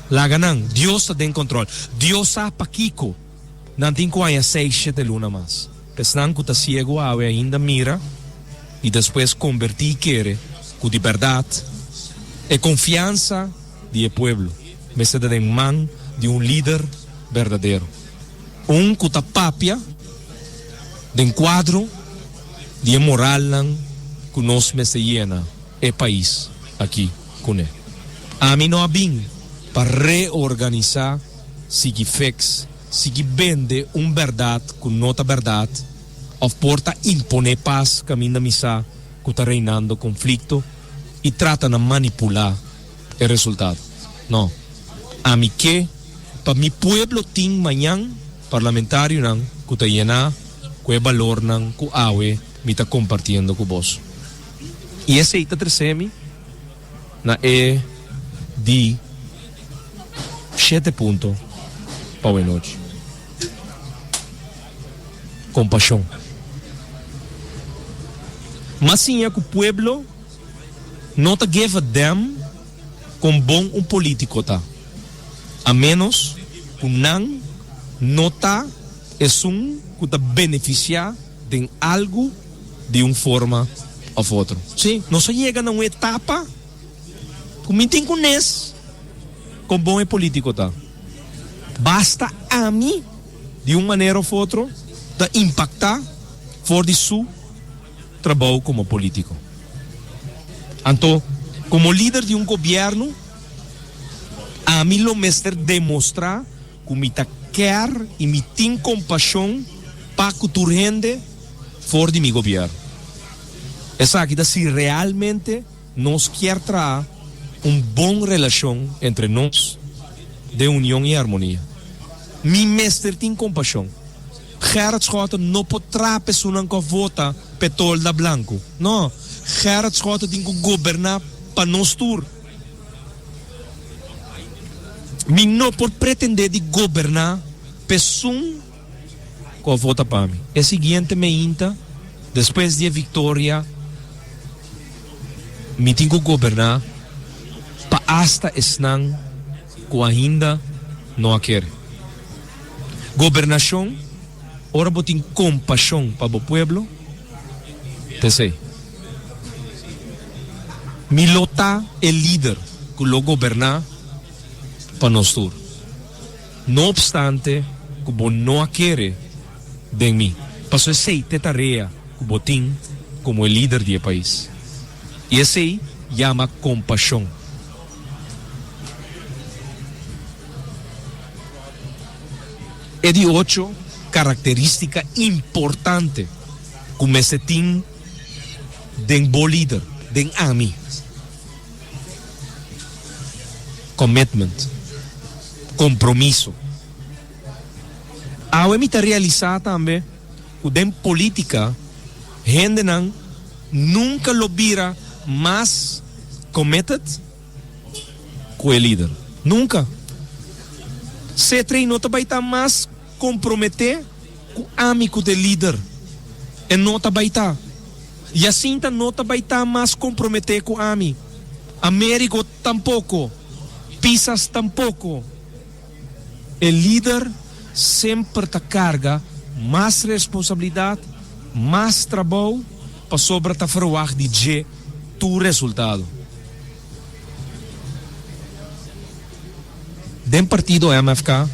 Speaker 1: Laga nan. Dios ta den control. Dios sa pakico nan tin cu haña seis, shete luna mas. Esnan cu ta ciego awe ainda mira y despues conberti y kere cu di berdad e confiansa di e pueblo mester ta den man di un lider berdadero, un cu ta papia den cuadro di e moralnan cu nos mester yena e pais aki cune. Ami no a bin pa reorganisa, sigui fix, sigui bende un berdad cu no ta berdad of por ta impone pas caminda mi sa cu ta reinando conflicto y trata na manipula e resultado. No. Ami ke pa mi pueblo tin mañan parlamentarionan cu ta yena cu e balornan cu awe mi ta compartiendo cu boso. Y esey ta trece mi na e di shete punto pa awe nochi. Compasion. M'a siña cu pueblo no ta give a damn con bon un politico ta, a menos cu nan no ta esun cu ta beneficia den algo di un forma of otro. Sí, nos a yega na un etapa cu mi tin cu nes con bon e politico ta. Basta ami di un manera of otro ta impacta for di su trabou como politico. Anto, como lider di un gobierno, ami lo mester demostra cu mi ta kier y mi tin compasion pa cu tur hende for di mi gobierno. Esaki ta si realmente nos kier traha un bon relacion entre nos den union y armonia. Mi mester tin kompashon. Gerrit Schotten no por trapa esunnan ku a vota p'e tolda blanku. No, Gerrit Schotten tin ku goberná pa nos tur. Mi no por pretendé di goberná p'esun ku a vota pa mi. E siguiente meinta, despues di e viktoria, mi tin ku goberná pa asta esnan ku ainda no a kere. Gobernashon, ora bo tin kompashon pa bo pueblo, ta esei. Mi lo ta e lider ku lo goberná pa nos tur, no opstante ku bo no a kere den mi, pasobra esei ta e tarea ku bo tin komo e lider di e pais. I esei yama kompashon. E di ocho karakterístika importante ku mester tin den bo lider, den ami, commitment, kompromiso. Awe mi ta realisá tambe ku den polítika hendenan nunka lo bira mas committed ku e lider. Nunka. Setrei no ta bai ta mas komprometé ku ami ku ta e lider. E no ta bai ta. Jacinta no ta bai ta mas komprometé ku ami. Amerigo tampoko. Pisas tampoko. E lider semper ta karga mas responsabilidat, mas trabou, pasobra ta ferwagt di dje tur resultado. Den partido MFK,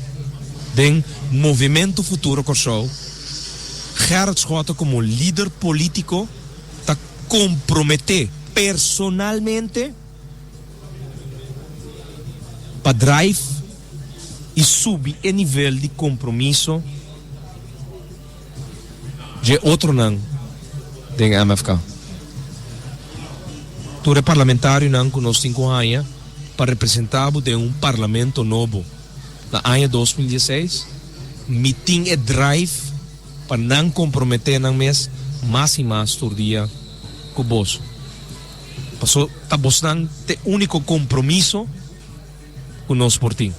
Speaker 1: den Movementu Futuro Kòrsou, Gerrit Schotte komo lider polítiko ta komprometé personalmente pa drive i subi e nivel di kompromiso dje otronan den MFK. Tur e parlamentarionan ku nos tin ku haña pa representá bo den un parlamento nobo na aña 2016, mi tin e drive pa nan komprometé nan mes mas i mas tur dia ku boso. Paso ta bosnan t'e úniko kompromiso ku nos por tin.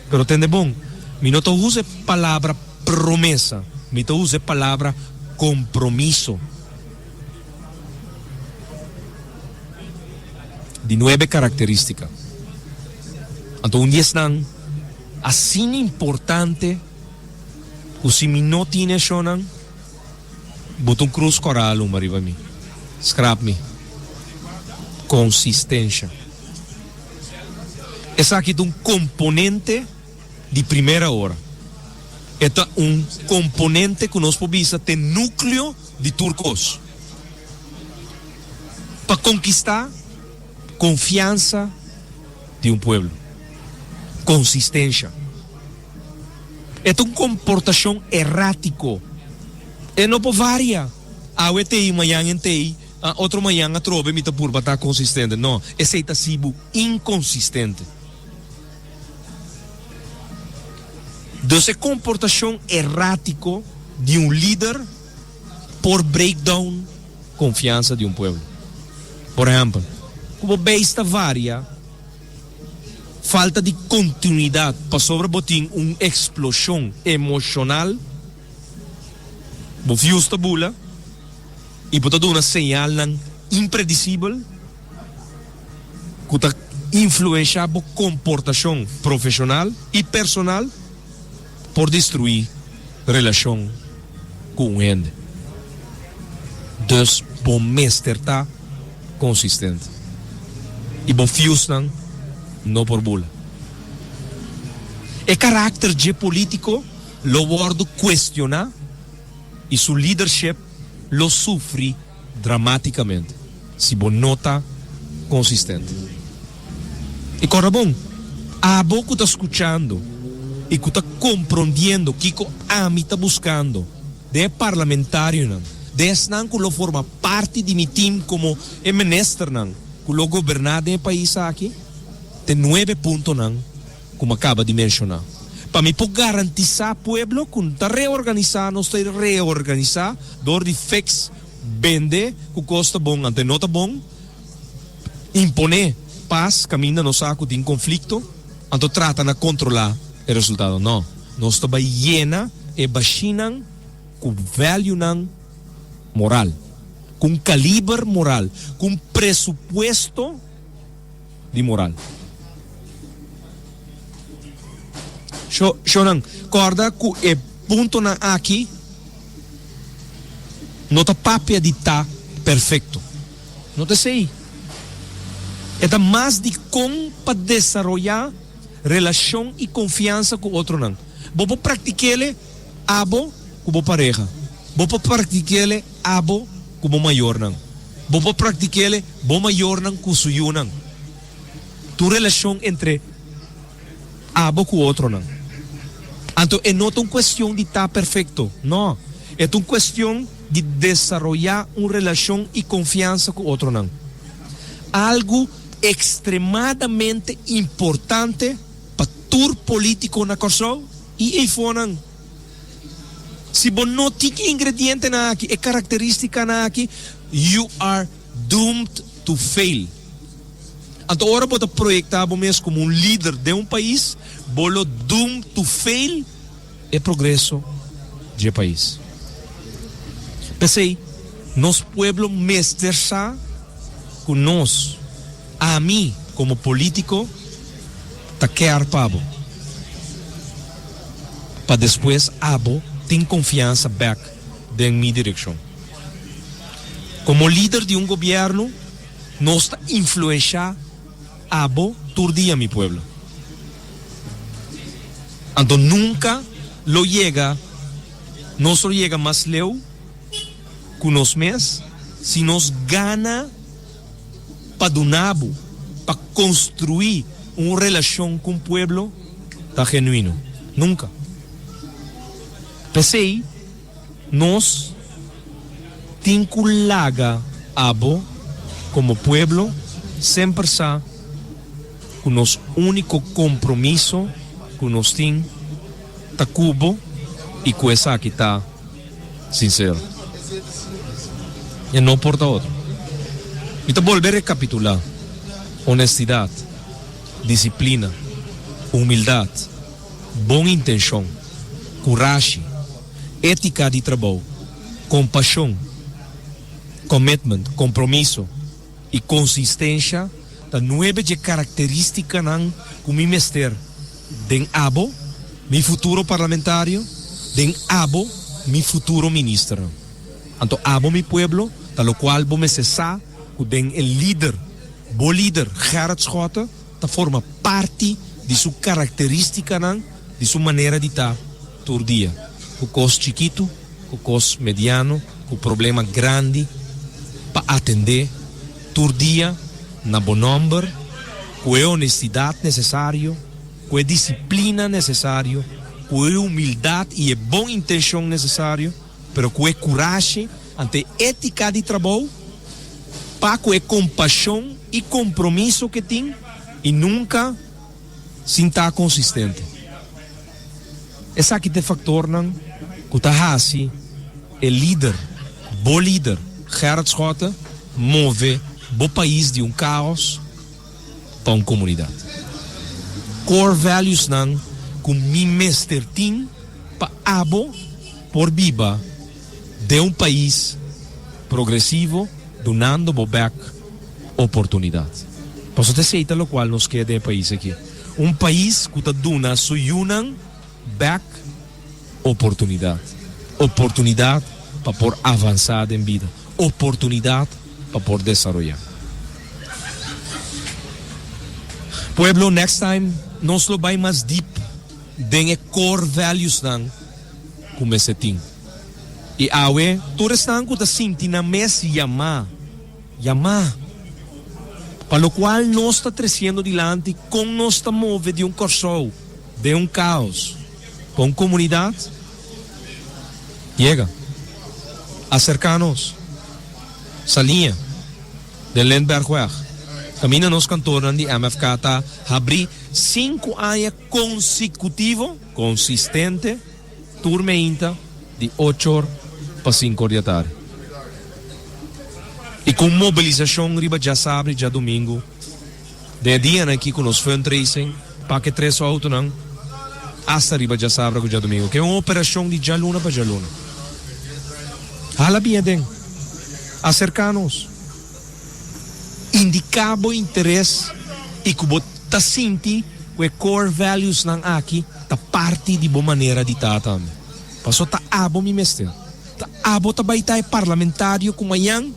Speaker 1: Pero tende bon, mi no ta usa e palabra promesa, mi ta usa e palabra kompromiso. Di nuebe karakterístika. Anto un di esnan asina importante ku si mi no tin e shownan, Bo ta un krus kòrá luma riba mi. Skrap mi. Konsistensha. Esaki ta un komponente di primera ora. E ta un komponente ku nos por bisa ta e núkleo di tur kos. Pa konkistá konfiansa di un pueblo. Konsistensha. E ta un komportashon erátiko. E no por varia. Awe t'ei, mañan en t'ei, otro mañan atrobe mi ta purba ta konsistente. No, esei ta hasi bo inkonsistente. Dus e komportashon erátiko di un lider por break down konfiansa di un pueblo. Por ehèmpel, ku bo beis ta varia. Falta di kontinuidat pasobra bo tin un eksploshon emoshonal, bo fius ta bula i bo ta duna señalnan impredisibel ku ta influenshá bo komportashon profeshonal i personal. Por destruí relashon ku un hende. Dus bo mester ta konsistente. I bo fiusnan no por bula. E karakter dje polítiko lo wòrdu kuestioná i su leadership lo sufri dramaticamente si bo no ta consistente. Y corda bon, abo cu ta scuchando y cu ta comprondiendo kico ami ta buscando den e parlamentarionan, den esnan cu lo forma parti di mi team como e ministernan cu lo goberna den e pais aki, t'e nuebe puntonan cu mi a caba di menciona. Pa mi por garantisá pueblo ku no ta reorganisá, nos ta reorganisá dor di fix, bende ku kos ta bon ante no ta bon, imponé pas kaminda nos sa ku tin konflikto, anto trata na kontrolá e resultado. No, nos ta bai yena e bashinan ku valuenan moral, ku un kaliber moral, ku un presupuesto di moral. Sho, shonan, kòrda ku e puntonan aki no ta papia di ta perfekto. No ta esei. E ta mas di kon pa desaroyá relashon i konfiansa ku otronan. Bo por praktik'ele abo ku bo pareha. Bo por praktik'ele abo ku bo mayornan. Bo por praktik'ele bo mayornan ku su yunan. Tur relashon entre abo ku otronan. Anto e no ta un kuestion di ta perfekto, no. E ta un kuestion di desaroyá un relashon i konfiansa ku otronan. Algu ekstremadamente importante pa tur polítiko na Kòrsou i eifonan. Si bo no tin e ingredientenan aki, e karakterístikanan aki, you are doomed to fail. Anto ora bo ta proyektá bo mes komo un lider den un pais, bo lo doomed to fail e progreso dje pais. P'esei, nos pueblo mester sa ku nos, ami komo polítiko, ta kèr pa bo, pa despues abo tin konfiansa bèk den mi direkshon. Komo lider di un gobièrnu, nos ta influenshá abo tur dia, mi pueblo. Anto nunka lo yega, nos lo yega mas leu ku nos mes si nos gana pa duna bo pa konstruí un relashon ku un pueblo ta genuino. Nunka. P'esei nos tin ku laga abo komo pueblo semper sa ku nos úniko kompromiso ku nos tin ta ku bo i ku esaki ta sinsero. E no por ta otro. Mi ta bolbe rekapitulá, honestidat, disiplina, humildat, bon intenshon, kurashi, étika di trabou, kompashon, commitment, kompromiso, i konsistensha ta nuebe dje karakterístikanan ku mi mester den abo, mi futuro parlamentario, den abo, mi futuro ministernan. Anto abo, mi pueblo, ta lokual bo mester sa ku den e lider, bo lider, Gerrit Schotte, ta forma parti di su karakterístikanan, di su manera di ta tur dia, ku kos chikitu, ku kos mediano, ku problema grandi pa atendé tur dia na bo nòmber, ku e honestidat nesesario, ku e disiplina nesesario, ku e humildat i e bon intenshon nesesario, pero ku e kurashi ante étika di trabou, pa ku e kompashon i kompromiso ke tin i nunka sin ta konsistente. Esaki ta e faktornan ku ta hasi e lider, bo lider, Gerrit Schotte, move bo pais di un kaos pa un komunidat. Core valuesnan ku mi mester tin pa abo por biba den un pais progresivo dunando bo bek oportunidat. Pasobra ta esei ta lokual nos ke den e pais aki. Un pais ku ta duna su yunan bek oportunidat. Oportunidat pa por avansá den bida. Oportunidat pa por desaroyá. Pueblo, next time nos lo bai mas deep den e core valuesnan ku mester tin. I awe tur esnan ku ta sinti nan mes yamá. Yamá. Pa lokual nos ta tresiendo dilanti kon nos ta move di un Kòrsou den un kaos pa un komunidat, yega. Aserká nos. Saliña, den Lindberghweg. Kaminda nos kantornan di MFK ta habrí sinku aña konsekutivo, konsistente, tur meinta di ocho or pa sinku or di atardi. I ku un mobilisashon riba djasabra i djadumingu den e dianan aki ku nos fundraising pa ke tres outonan asta riba djasabra ku djadumingu. Ke un operashon di djaluna pa djaluna. Hala bien aden. Aserká nos. Indiká bo interes i ku bo ta sinti ku e core valuesnan aki ta parti di bo manera di ta tambe. Paso ta abo mi mester. Ta abo ta bai ta e parlamentario ku mañan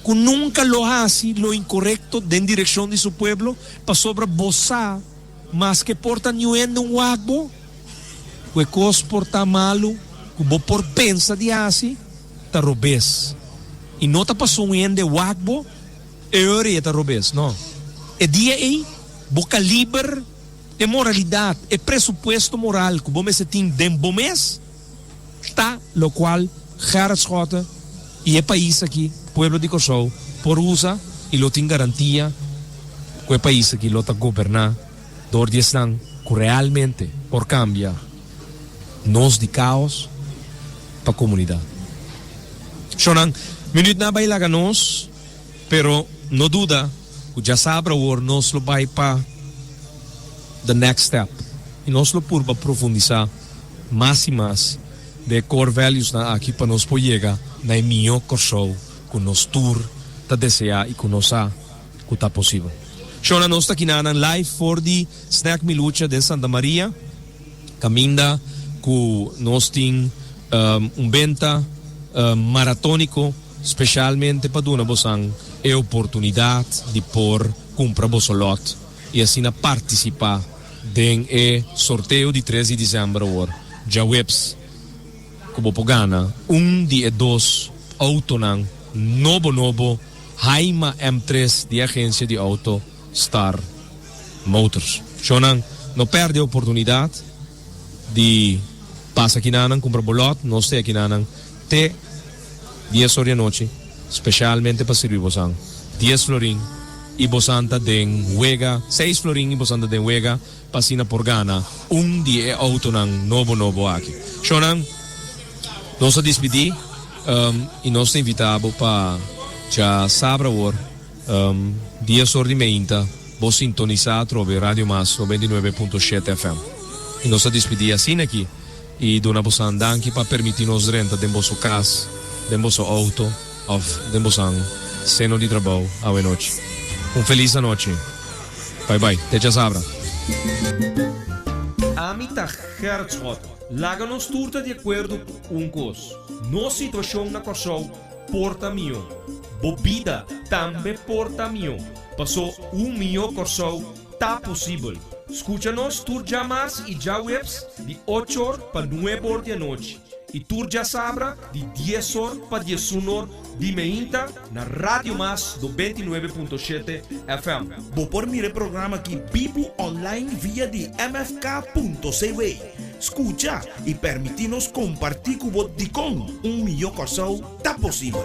Speaker 1: ku nunka lo hasi lo inkorekto den direkshon di su pueblo pasobra bo sa maske por ta niun hende un wak bo ku e kos por ta malu ku bo por pensa di hasi ta robes i no ta paso un hende wak bo e ora ei e ta robes no e dia ei bo kaliber e moralidat e presupuesto moral ku bo mester tin den bo mes ta lokual Gerrit Schotte i e pais aki pueblo di Kòrsou por usa i lo tin garantia ku e pais aki lo ta goberná dor di esnan ku realmente por kambia nos di kaos pa komunidat. Shonnan, minütnan a bai laga nos, pero no duda ku djasabra awor nos lo bai pa the next step i nos lo purba profundisá mas i mas den e core valuesnan aki pa nos por yega na e mihó Kòrsou ku nos tur ta deseá i ku nos sa ku ta posibel. Shonnan, nos ta kinanan live for di Snack Mi Lucha den Santa Maria. Caminda cu nos tin un benta maratónico specialmente pa duna bosan e oportunidad di por cumpra boso lot y asina participa den e sorteo di tres di december awor djaweps cu bo por gana un di e dos autonan nobo nobo Haima M tres di e agencia di auto Star Motors. Shownan, no perde e oportunidad di pasa akinanan cumpra bo lot. Nos ta akinanan te dies or di anochi, specialmente pa sirbi bosan. Dies florin y bosan ta den wega, seis florin y bosan ta den wega pa asina por gana un di e autonan nobo nobo aki. Shownan, nos a dispidi y nos ta invita bo pa djasabra awor. Dies or di meinta bo sintonisa atrobe Radio Mas 99.7 FM. I nos ta dispidi asina aki i duna bosan danki pa permiti nos drenta den boso kas, den boso auto of den bosan seno di trabou awe nochi. Un felis anochi. Bai bai. Te djasabra.
Speaker 2: Ami ta Gerrit Schotte. Laga nos tur ta di akuerdo ku un kos, nos situashon na Kòrsou por ta mihó. Bo bida tambe por ta mihó. Pasó un mihó Kòrsou ta posibel. Skucha nos tur djamars i djaweps di ocho or pa nuebe or di anochi i tur djasabra di dies or pa diesun or di meinta na Radio Mas 99.7 FM.
Speaker 3: Bo por mira e programa aki bibu online via di mfk.cw. Skucha i permití nos kompartí ku bo dikon un mihó Kòrsou ta posibel.